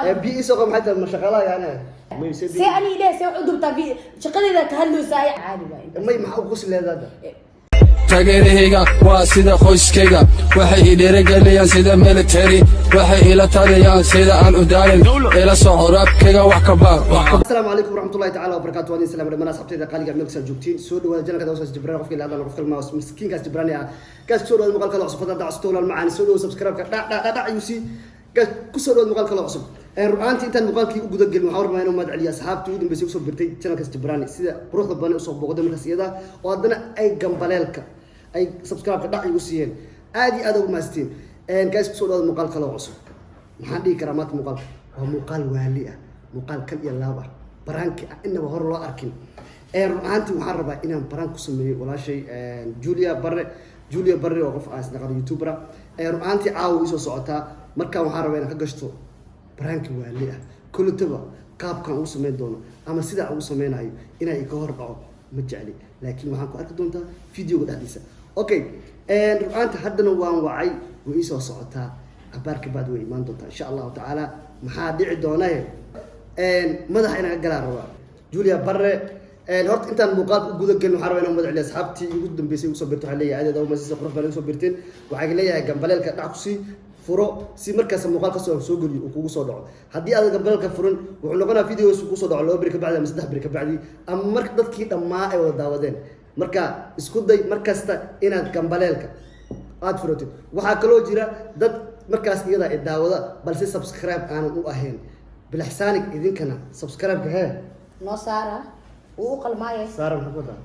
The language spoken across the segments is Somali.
Ee, biyo ii soo qabo maxay tahay? Ma shaqaalaha yani may se? See ani ileh, see wax u dubtaa? Shaqadeeda ka hadlaysaa, ay caadi waa. May, maxaa u qosli leedahay hadda? Taageerahayga waa sida qoyskayga, waxay i dhiirigeliyaan sida military, waxay ila taliyaan sida aan u daalin. Ila soco, raabkayga wax ka baar, wax ka Asalaamu calaykum waraxmatullahi tacaala wabarakaatu. Waan idin salaam dhammaan asxaabtayda qaaliga meel kastaa joogtiin. Soo dhawaada channelka Dawsas Jibraan. Qofkii la hadlaan, qof kalma miskiinkaas Jibraani ah. Gaas, soo dhawaada muuqaalka cusub. Fadlan dacsto walaal macaan, soo dhawaada. Subscribe-ka dhac dhac dhac dhac ayuu sii. Gaas, ku soo dhawaada muuqaalka cusub. Ru'aantii intaan muuqaalkii u guda gelin, waxaan rabaa inuu mahad celiyo asxaabtii ugu dambeysay usoo birtay channelkaas Jibraani, sida quruxda badan usoo booqday markaas iyada oo haddana ay gambaleelka ay subscribe-ka dhac igu siiyeen. Aad iyo aad ugu mahadsantiin. Gaas, kusoo dhawaada muuqaal kale oo cusub. Maxaan dhihi karaa maanta? Muuqaalka waa muuqaal waali ah, muuqaal kal iyo laab ah, prank-i ah inaba hore loo arkin. Run ahaantii waxaan rabaa inaan prank ku sameeyo walaashay Julia Barre. Julia Barre waa qof aan isnaqano, youtuber ah. Run ahaantii caawa isoo socotaa. Markaan waxaan rabaa inaan ka gashto prank-i waali ah. Kolotaba qaabkaan ugu sameyn doono ama sidaa ugu sameynayo inay ka hor dhaco ma jecli, laakiin waxaan ku arki doontaa videoga dhexdiisa. Okay, run ahaantii haddana waan wacay, way iisoo socotaa. Abaar ka bacdi way imaan doontaa, insha Allahu tacaala. Maxaa dhici doonaye? Madaxa inaan ka galaa rabaa Julia Barre. Horta intaan muuqaalka u guda gelin, waxaan rabaa inaan mahad celiyo asxaabtii ugu dambeysay ugu soo birto. Waxaan leeyahay aad aad umasiisa, qurux badan ugu soo birteen. Waxaan leeyahay gambaleelka dhac kusii furo si markaas muuqaal kastoo soo geliyo uu kugu soo dhaco. Haddii aadan gambaleelka furin, wuxuu noqonaa videos kugu soo dhaco 2 beri ka bacdi ama 3 beri ka bacdi ama marka dadkii dhammaa ay wada daawadeen. Marka isku day mar kasta inaad gambaleelka aada furatid. Waxaa kaloo jira dad markaas iyada i daawada balse subscribe aanan u ahayn. Bilaxsaanig idinkana subscribe-ka hee. Noo saara, wuu u qalmaaye. Saara, maxaa ku wadaa?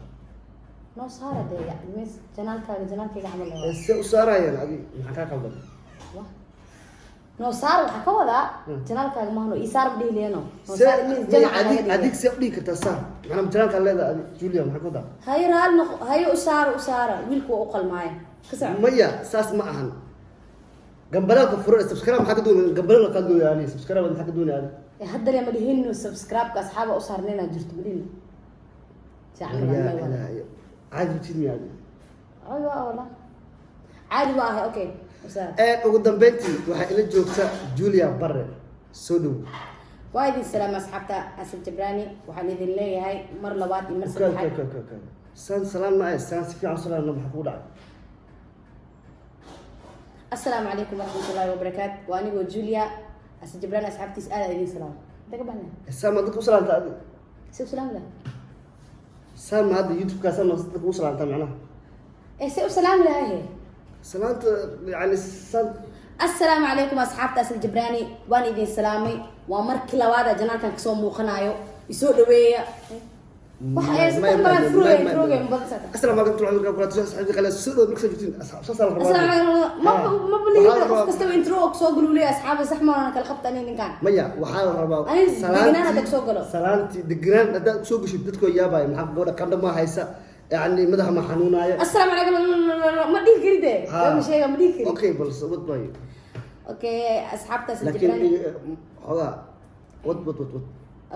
Noo saara dee, mis channelkaaga, channelkayga camal waa. See u saarayaan? Adi maxaa kaa qaldan? Wah. Noo saar waxaa ka wadaa channelkaaga mahano, ii saar ma dhihi leeno. Noo saar means jamaca laga dhigay. Adig see udhigi kartaa saar? Macnaa channelkaa leedahay adi, Julia, maxaa ku wadaa? Hayo, raali noqo, hayo, u saara, u saara, wiilku waa u qalmaaye, ka soco. Maya, saas ma ahan. Gambaleelka furan, subscribe maxaa ka doonaya? Gambaleelka kaa doonaya ani, subscribe maxaa ka doonaya adi? Ee, hadda le ma dhihino subscribe-ka asxaaba u saarnayna jirto, ma dhihino. Si camal Ya aan may wada. Ilaahay, caadi matid miya adi? Caadi waa, wala caadi waa ahay. Okay, u saar. Ugu dambeyntii waxaa ila joogta Julia Barre. Soo dhow. Waa idin salaama asxaabta Asad Jabrani. Waxaan idin leeyahay mar labaad iyo mar saddexaad. Ka saan salaan ma ah, saan si fiican salaan. Maxaa kugu dhacay? Asalaamu calaykum waraxmatullaahi wabarakaat. Waa anigoo Julia. Asad Jabrani asxaabtiis aad idin salaama. Inta ka baxna. Saan ma dadka u salaanta adi? Si u salaami laha? Saan ma hadda YouTube-kaa saan ma dadka u salaantaa macnaha? Ee, si u salaami lahaa he? Salaanta yani saan. Asalaamu calaykum asxaabta Asad Jabrani, waan idin salaamay. Waa markii labaad channelkan kasoo muuqanayo. Isoo dhaweeya. Waxa ay saddex maraan furugay furugay mabadasata. Asalaamu calaykum warahmatullahi wabarakaatu, asxaabtii kale. Soo dhow markaa joogtiin, asxaab saas la rabaa. Asalaamu calaykum. Ma ma Waxaa balihi la qof kastaba intro soo guluulay asxaaba sax ma kala qabta ani ninkan. Maya, waxaa la rabaa Ani deganaan hadda kusoo galo. Salaantii deganaan haddaad kusoo gashid, dadku way yaabaya. Maxaa gabadha qandho ma haysa? Yani madaxa ma xanuunaya? Asalaamu calaykum ma dhihi kari de. Ha. Ma sheega, ma dhihi kari. Okay, balse wad maayo. Okay, asxaabta Asad Laakiin Jabrani. Xogaa wad wad wad wad.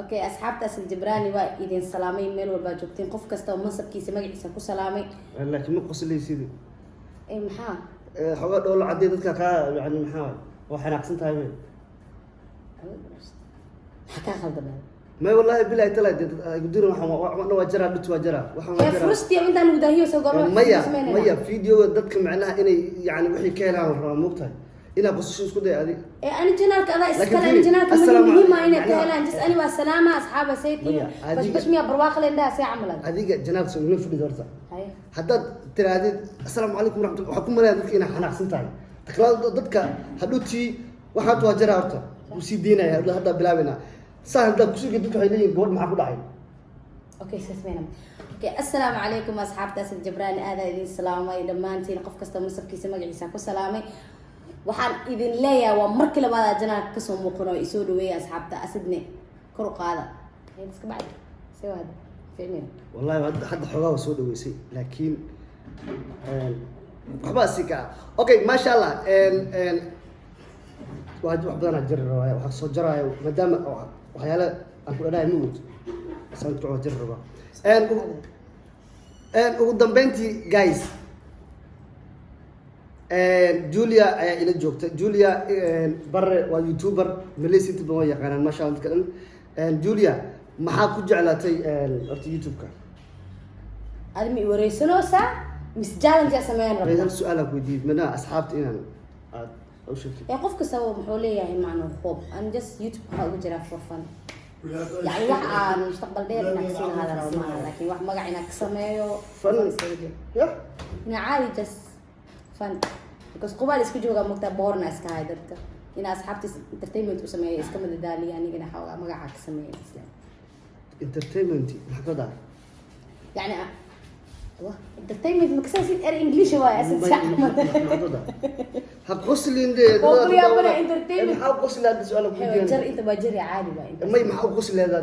Okay, asxaabta Asad Jabrani, waa idin salaamay meel walbaa joogteen. Qof kasta oo mansabkiisa magaciisa ku salaamay. Laakiin ma qoslaysid. Ee, maxaa? Xogaa dhoolo cadday dadka kaa yani maxaa waa xanaaqsan tahay wey. Maxaa kaa khaldamay? May, wallahi bilahi tala gudirin. Waxaan waa jaraa, dhut waa jaraa, waxaan waa Ee, jaraa. Furustii intaan gudaahiyo soo goorma? Maya, maya, videoga dadka macnaha inay yani wixii ka helaan la rabaa, moogtahay inaad qosasho isku day adi. Ee, ani channelka adaa Laakiin iskale ani fiiri, channelka assalaamu muhiima inay ka macnaha- helaan. Just ani waa salaama asxaaba saytiin. Maya, adiga- Bashbash miya, barwaaqo le indhaha see camalan. Adiga channelka soo ima fadhid horta. Haye. Haddaad tirahdid "Asalaamu calaykum waraxmatullah", waxaa ku malaya dadka inaad xanaaqsan tahay. Taklaada dadka hadhowtii waxaad waa jaraa horta wuu sii deynaya. Haddaa bilaabayna saa haddaad kusoo dadka waxay leeyihin, "Gabadh maxaa ku dhacay?" Okay, saas mayna. Okay, assalaamu calaykum asxaabta Asad Jabraani, aadaa idin salaamay dhammaantiin. Qof kasta masabkiisa magaciisa ku salaamay. Waxaan idin leeyahay waa markii labaad aa channelka kasoo muuqan oo isoo dhaweeya asxaabta. Asadne kor u qaada. Haye, iska bacdi see waa ficniyo. Wallahi hadda xoogaa waa soo dhaweysay, laakiin waxbaa si kaa. Okay, maasha Allah. Waa wax badanaa jari rabaa, waxaa soo jaraayo maadaama waxyaale aan ku dhanahay ma ogid sanadka waa jari rabaa. Ugu dambeyntii, guys. Julia ayaa ila joogta. Julia Barre waa youtuber Malaysia, inta badan waa yaqaanaan, maasha Allah, dadka dhan. Julia, maxaa ku jeclaatay horta YouTube-ka? Adi ma i wareysanoosaa mise challenge aa sameyn rabtaa? Hal su-aal aan ku weydiiyey, mana asxaabta inaan aad u sheegtid. Ee, qof kastaba muxuu leeyahay macno hoob. I'm just YouTube waxaa ugu jiraa for fun, yani wax aan mustaqbal dheer inaan kasii lahaada rabo maaha, laakiin wax magac inaan ka sameeyo. Fun. Isaga jiro. Ya. Ina caadi, just fun, because qubaal isku joogaa, mogtaa, boorna iska hay dadka ina asxaabta entertainment u sameeyo, iska madadaaliya, anigana xoogaa magaca ka sameeyo isla. Entertainment maxaa ka wadaa? Yani wah, entertainment makasaasid, er English waay asad sax. Maxaa ka wadaa? Ha qoslin dee. Oo ku yaabana entertainment. Maxaa u qosli hadda su-aal aan ku jar weydiiyey? Inta waa jari, caadi waa inta. May, maxaa u qosli hadda?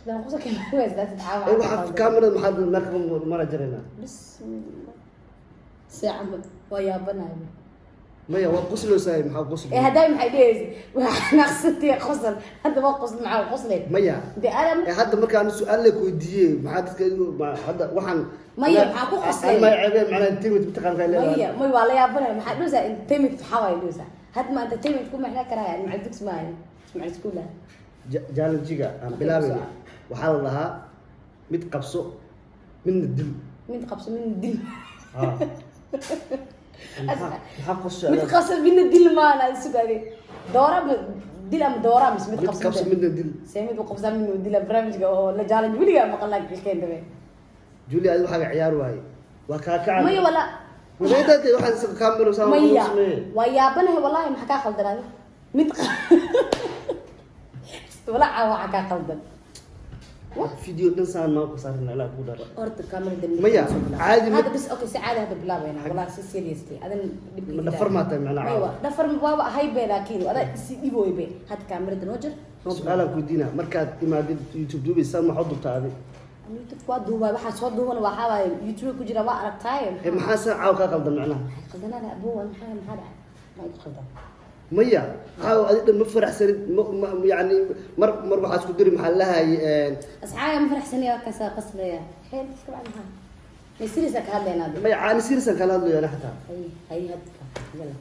Dan qosolka ma caawa. Ee, waxaa kaamirada maxaa marka mara jaraynaa? Bismillah, saaca waa yaabanayo. Maya, waa qosloosahay, maxaa qosli? Ee, hadday maxay dhehaysa, waa xanaaqsantay, qosol hadda waa qosl, maxaa qoslay? Maya. De adam. Ee, hadda markaan su-aal la ku weydiiyey, maxaa dadka hadda waxaan Maya, maxaa ku qoslay? May ceebeen, macnaha entertainment mataqaan kay leedahay. Maya, may, waa la yaabanaya. Maxaa dhehaysaa entertainment? Maxaa waay dhehaysaa hadda? Ma entertainment ku macnaa karaya macal dugsi maayo, macal iskuul ah. Challenge-ga aan bilaabayna waxaa la dhahaa mid qabso, midna dil. Mid qabso, midna dil. Ha. Maxaa qoshay? Mid qabso, midna dil maana sugaade doora dil ama doora mise mid mid qabso? Qabso, midna dil. See mid u qabsaa, midna u dila? Barnaamijka oo la challenge weligaa maqalnaa kilkeen dabe. Julia, adi waxaaga ciyaar waaye, waa kaa kacan. Maya, wala. Wadaadade waxaan isaga kaamiro saa maya sameeye. Waa yaabanahay wallahi. Maxaa kaa qaldan adi? Mid walaaca waxaa kaa qaldan. Video dhan saan maa ku saarna ilaa ku dhara. Horta kamerada. Maya, caadi hadda bis, okay, si caadi hadda bilaabayna wallahi, si seriously adan dhibka. Ma dhafar maa tahay macnaha? Maya, waa dhafar waaba ahay be, laakiin adaa isi dhibooy be. Hadda kaamirada noo jir. Su-aalaan ku weydiina, markaad imaadid YouTube duubaysa, maxaa dubtaa adi? YouTube waa duubaa, waxaa soo duuban waxaa waaye YouTube ku jira, waa aragtaaye. Ee, maxaa saa caaw kaa qaldan macnaha? Maxay qaldanaada abuu? Maxaa dhacay? Maxaa igu qaldan? Maya, caaw adi dhan ma faraxsanid, yani mar waxaa isku diri, maxaa lahay? Asxaaga ma faraxsanaya, waa kaasaa qaslaya xeel iska bacd. Maxaa may serious ka hadlaynaa hadda? Maya, caani serious-an kala hadlayo ana xataa. Hay hay, hadda yalla.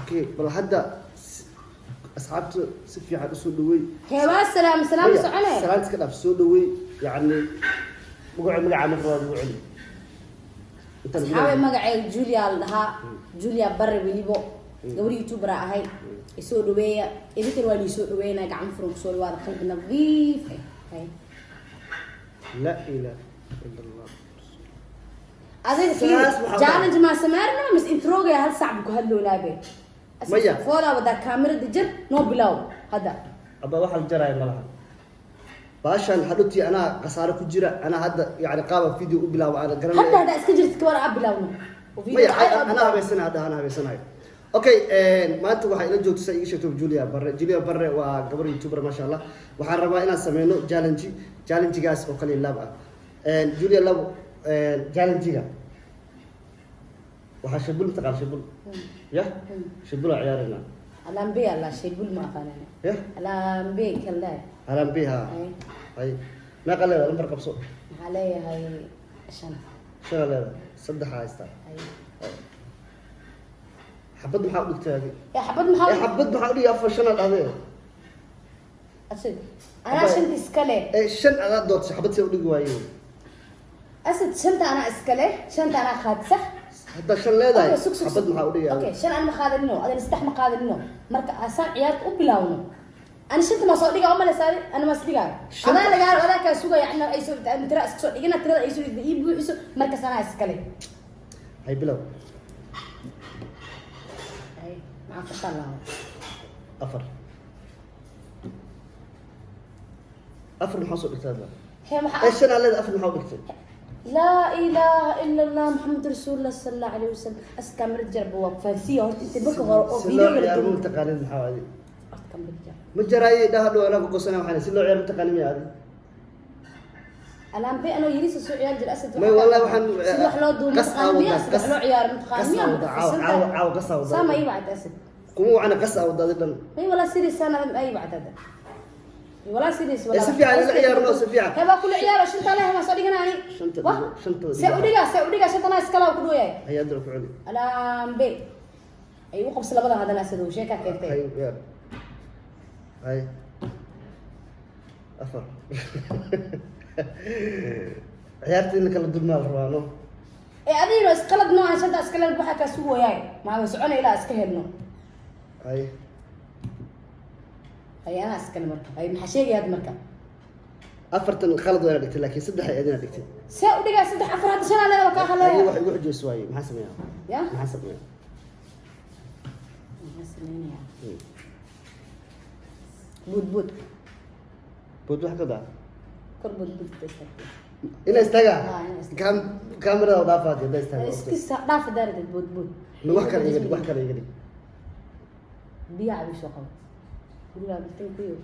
Okay, bal hadda asxaabta si fiican usoo dhaweey. Hee, waa salaam salaam. Maya, socone. Salaanta iska dhaaf, soo dhaweey, yacni magaca marka waa lagu celi. Intaan Asxaabe, magacayga Julia la dhahaa, Julia Barre, welibo gabar youtuber a ahay. Isoo dhaweeya, idinkan waa liisoo dhaweynaya, gacmo furan kusoo dhawaada, qalbi nadiif ah. Hay. Laa ilaaha ila Allah. Adiga fiiri. Saas waxaa Challenge maa sameynaa mise introga hal sac bu ku hadloonaabe? Maya. Foodaa wadaa, kaamirada jir, noo bilow hadda. Abba, waxa la jaraya malaha baashan hadhowtii, anaa khasaare ku jira. Anaa hadda yani qaaba video u bilaabo aan garanay. Hadda haddaa iska jirtid kawar aa bilowno. Maya, anaa habeysanayo hadda, anaa habeysanayo. Okay, maanta waxaa ila joogta, saa iga sheegto, Julia Barre. Julia Barre waa gabar youtuber, maasha Allah. Waxaan rabaa inaan sameyno challenge, challengegaas oo kale laab ah. Julia, lab challenge-ga waxaa shabul, mataqaan shabul ya? Shabul aa ciyaaraynaa. Alambe alla shaybul ma aqaanana. Ya. Alambe kaldaa. Halambi ha. Ay. Hay, meeqa leedahay? Lambar qabso. Maxaa leeyahay? Shan. Shana leedahay, saddexa haystaa. Ay. Xabad maxaa u dhigtay adi? Ee, xabad maxaa? Ee, xabad maxaa u dhigay? Afar shana dhahdee. Asad, anaa shanta iskale. Ee, shan adaa doortay, xabad see u dhigi waayeen? Asad, shanta anaa iskale, shanta anaa qaad, sax? Haddaa shan leedahay, Okay, sug, sug, xabad sug. maxaa u dhigay? Okay, shan aan ma qaadanino, adana saddex ma qaadanino. Marka asaan ciyaarta u bilaawno, ani shanta ma soo dhiga umaleysa adi, ana ma is dhigaayo. Adaa lagaa, adaa kaa sugaya ina ay soo tira iska soo dhigina, tirada ay soo dhigta ii buuxiso, markaas anaa iskale. Hay, bilow. Ay, maxaa fartaan lahaa? Afar, afar maxaa soo dhigtay hadda? Hee, ee maxaa? Shan aa leedahay, afar maxaa u dhigtay? Laa ilaaha ila Allah, Maxamed rasuulullah sala allahu alayhi wasalam. As kamerad jarba, waa fahansiya horta inta marka hore oo Si loo videoga la ciyaaro duubo. ma taqaanid? Maxaa adi? Horta kamerad jar. Ma jaraaye, dhaha dhow anaa ku gosanaya. Waxaan si loo ciyaaro ma taqaanid miya adi? Alaambe anoo yariisa soo ciyaar jir, Asad. May, wallahi waxaan- si wax loo duubo qas mataqaan miya? aa wadaa, Si wax loo ciyaaro mataqaan qas miya? aa wadaa, caawa caawa caawa qas aa wadaa. Saama ii wacd, Asad. Kuma wacna, qas aa wadaa adi dhan. May, walaa serious, sana ay wacd hadda. Walaa serious. Ee, si fiican ila ciyaarno, si fiican. Hebaa kula ciyaaro, shanta leh ma soo dhiganaani. Shanta Wah, dhigo, shanta see dhigo. u dhigaa, see u dhigaa, shantana iskala ku dhooyay. Haye, haddana ku celi. Alaambe ay u qabsi labadan haddana siduu sheekaa keentay. Hay, ciyaar. Hay, afar. Ciyaarta in la kala dulmaa la rabaa, no? Ee, adiguna isqalad noocan shanta iskale waxaa kaa sugoyaay maa way socona ilaa iska helno. Hay. Hay, anaa iskale marka. Hay, maxaa sheegaya hadda marka? Afartan khalad waa ina dhigtay, laakiin saddex ay adina dhigtay. See u dhigaa saddex, afar, hadda shanaa leeda kaa Adiga haleeya. wax igu xujeyso waaye, maxaa sameeyaa? Ya. Maxaa sameeyaa? Maxaa sameynayaa? Buud buud. Bood wax ka daa. Kor buud buud ka istaagtay. Ina istaaga. Ah, ina istaaga. Kaamirada dhaafaad hadda istaaga. Iska dhaafi daardeed buud buud. Ma wax kale iga dhig, wax kale iga dhig. Biyo cabi, soo qabo gurigaa biltan kuyo.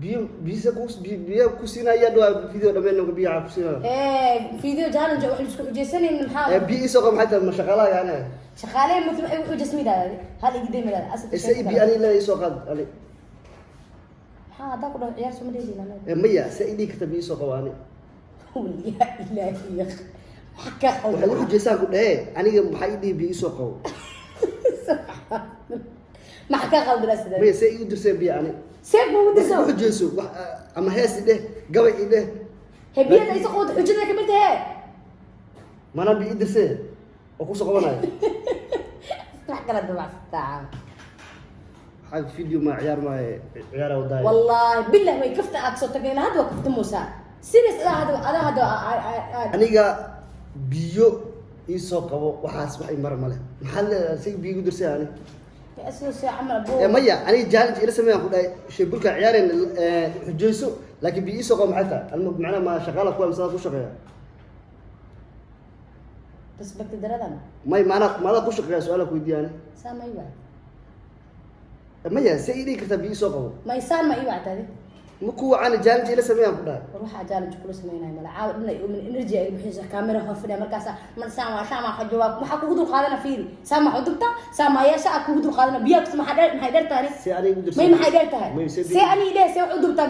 Biyo, biyisa ku biyo ku siinaya dhawaa video dhameen biyo ku siinaya. Ee, video challenge wax isku xujeysanaynin maxaa? Ee, biyo isoo qabo, maxay tahay? Ma shaqaalaha yaani? Shaqaale ma waxay u xujeysmi dhahay hal igday ma dhahay asad. Ise biyo ani la isoo qaad ani. Maxaa haddaa ku dhaho ciyaar suma dheeli lana? Ee, maya, se i dhigi karta biyo isoo qabo ani? Ya ilaahi ya, maxaa ka Waxay u qaldan? xujeysaan ku dhahe aniga, maxaa ii dhihi biyo isoo qabo? Maxaa ka qaldan asad? Maya, se igu dirseen biyo ani? See kugu Marka dirso? ku xujeyso wax ama hees i dheh, gabay i dheh. Hebiyada isa qowda xujada kamid tahe. Mana biyo ii dirseen oo kusoo qabanayo. Wax kala dabacsataa. Xag video ma ciyaar maaye, ciyaara wadaay. Wallahi billah way kafta aad soo tagay hadda waa kafta muusa serious adaa hadda adaa hadda Aniga biyo iisoo qabo, waxaas wax i mara male. Maxaa leedahay si biyo igu dirseen ani? Asoo see camal abo. Ee, maya, aniga challenge ila sameeyaan ku dhahay, sheebulka ciyaareen xujeyso, laakiin biyo iisoo qabo maxay tahay? Anma macnaha ma shaqaala kuwa misadaa ku shaqeeya? Respect daradan. May, maanaa maadaa ku shaqeeya? Su-aala ku weydiiya ani. Saa ma iwacd. Maya, see ii dhigi kartaa biyo iisoo qabo? Ma isaan ma iwactaadi? Ma ku wacani, challenge ila sameeyaan ku dhahay. War waxaa challenge kula sameynaya mala caawa dhan ay umin energy ay bixinaysa kaamera hor fadhiya markaasa man saan waa saan waa jawaab maxaa kugu dul qaadana? Fiiri, saan ma xudubta saan ma yeesha aad kugu dul qaadana biyaa maxaa dheer, maxay dheer tahay? See aniga igu dirseen? May, maxay dheer tahay? May, see see ani dheh, see wax u dubtaa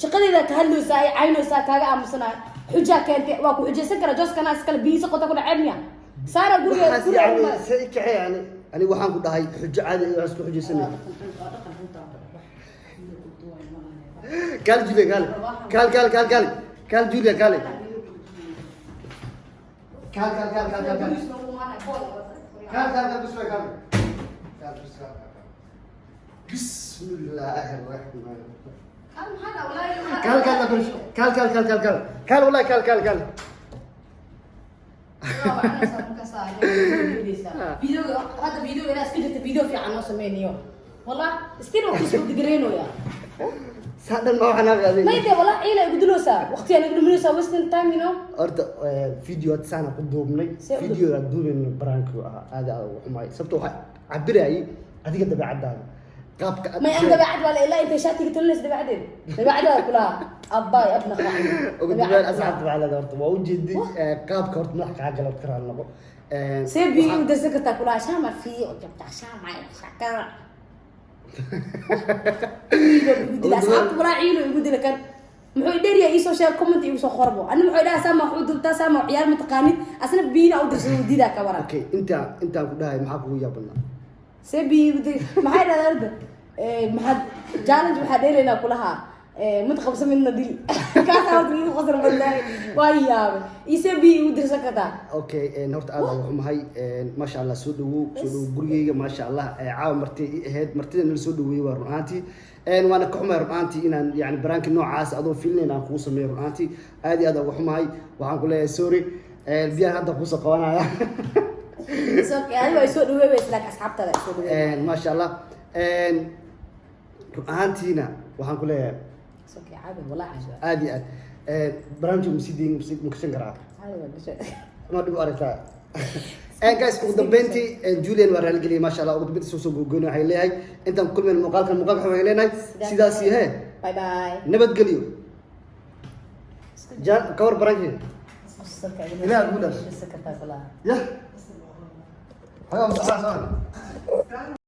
shaqadeeda ka hadlaysaa ay caynaysaa kaaga aamusanaay. Xujaa keentay, waa ku xujaysan kara jooskana iskale biyiisa qota ku dhaceen miya saara guriga Waxaas guriga yani see i kaxee yani? Aniga waxaan ku dhahay xujo caadi ah, waxaan isku xujaysanay. Kaal Julia, kaal kaal kaal kaal kaal kaal Julia, kaal kaal kaal kaal kaal kaal kaal kaal kaal kaal bismillah, kaal kaal bismillah, bismillaahi raxmaani kaal kaal kaal kaal kaal kaal kaal kaal wallahi kaal kaal kaal. Videoga hadda, videoga inaa iska jirta, video fiican noo sameynayo wallah still waa kusoo digareynooya. Saa dhan ma waxaan aqaaday. Mayde wallah ciila igu diloosaa, waqtiyaa igu dhuminaysaa, wasting time. Horta video hadda saana ku duubnay. See u Video aan duubayna prank-i ahaa, aad aad ugu xumaay, sababto waxaa cabirayay adiga dabeecadaada qaabka aad may an dabeecad waa la ilaa intay shaatiga talinaysa dabeecadeeda dabeecadaada kulaha abbaay abna qaaci. Ugu dambeyn, asxaabta waxaa leedahay horta waa ujeedi qaabka horta madax kaa gala karaa noqo. See biyo igu darsan kartaa kulaha shama fiyo jabta shama shakara igu dila asxaabta walaa ciilo igu dila. Kan muxuu dheeryaa? Iisoo sheeg, comment igu soo qorbo. Ani muxuu dhahaa sama wax u dubtaa sama ciyaar ma taqaanid asna biyina u dirsada u diidaa ka waran. Okay, intaan intaan ku dhahay maxaa kugu yaabadnaa? See biyo igu dir maxay dhahdaa horta? Maxaad challenge waxaa dheelaynaa kulaha mid qabso midna dil, kaasaa horta igu qosol badnaay, waa yaabay. Isee biyo igu dirsan kartaa? Okay, horta aad aan xumahay. Maasha Allah, soo dhawow, soo dhawow gurigeyga, maasha Allah. Caawa marti ii ahayd, martida nala soo dhaweeyey waa run ahaantii. Waana ka xumahay run ahaantii inaan yani prank-i noocaas adoo filinayn aan kugu sameeyo. Run ahaantii aad iyo aad aan uga xumahay. Waxaan ku leeyahay sorry. Biyahan hadda kuusoo qabanaya. It's okay, adiga waa isoo dhaweey weyse, laakiin asxaabtaada isoo dhaweey. Maasha Allah. Run ahaantiina waxaan ku leeyahay It's okay, caadi wallahi caadi. Aad iyo aad barnaamijka masidiin makashan karaa. Caadi waa gashay. Ma dhib u aragtaa? Guys, ugu dambeyntii Julian waa raaligeliyay, maasha Allah. Ugu dambeyntii soo soo gogoyn waxay leeyahay intaan ku kulmayno muuqaalkan muuqaalka waxay leenahay sidaas iyo hee Bye bye. Nabadgelyo. Ka war prank-i? Ilaah kugu dhaaf. Dirsan kartaa kulaha. Yah, xogaa masaxaa soo.